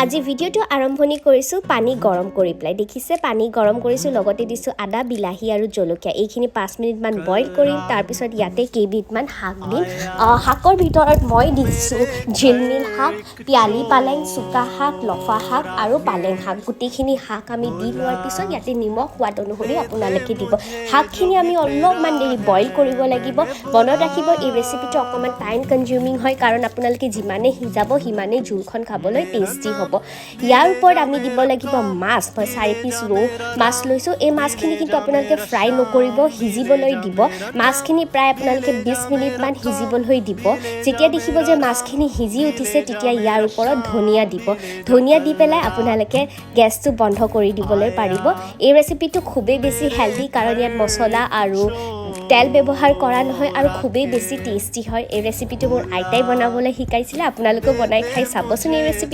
আজি ভিডিঅ'টো আৰম্ভণি কৰিছোঁ পানী গৰম কৰি পেলাই। দেখিছে, পানী গৰম কৰিছোঁ, লগতে দিছোঁ আদা, বিলাহী আৰু জলকীয়া। এইখিনি 5 মিনিটমান বইল কৰিম। তাৰপিছত ইয়াতে কেইবিধমান শাক দিম। শাকৰ ভিতৰত মই দিছোঁ ঝিলমিল শাক, পিয়ালি পালেং, চুকা শাক, লফা শাক আৰু পালেং শাক। গোটেইখিনি শাক আমি দি লোৱাৰ পিছত ইয়াতে নিমখ সোৱাদ অনুসৰি আপোনালোকে দিব। শাকখিনি আমি অলপমান দেৰি বইল কৰিব লাগিব। মনত ৰাখিব, এই ৰেচিপিটো অকণমান টাইম কনজিউমিং হয়, কাৰণ আপোনালোকে যিমানে সিজাব সিমানেই জোলখন খাবলৈ টেষ্টি হ'ব। ইয়াৰ ওপৰত আমি দিব লাগিব মাছ। মই 4 পিচ ৰৌ মাছ লৈছোঁ। এই মাছখিনি কিন্তু আপোনালোকে ফ্ৰাই নকৰিব, সিজিবলৈ দিব। মাছখিনি প্ৰায় আপোনালোকে 20 মিনিটমান সিজিবলৈ দিব। যেতিয়া দেখিব যে মাছখিনি সিজি উঠিছে, তেতিয়া ইয়াৰ ওপৰত ধনিয়া দিব। ধনিয়া দি পেলাই আপোনালোকে গেছটো বন্ধ কৰি দিবলৈ পাৰিব। এই ৰেচিপিটো খুবেই বেছি হেল্ডি, কাৰণ ইয়াত মছলা আৰু তেল ব্যৱহাৰ কৰা নহয় আৰু খুবেই বেছি টেষ্টি হয়। এই ৰেচিপিটো মোৰ আইতাই বনাবলৈ শিকাইছিলে। আপোনালোকেও বনাই খাই চাবচোন এই ৰেচিপি।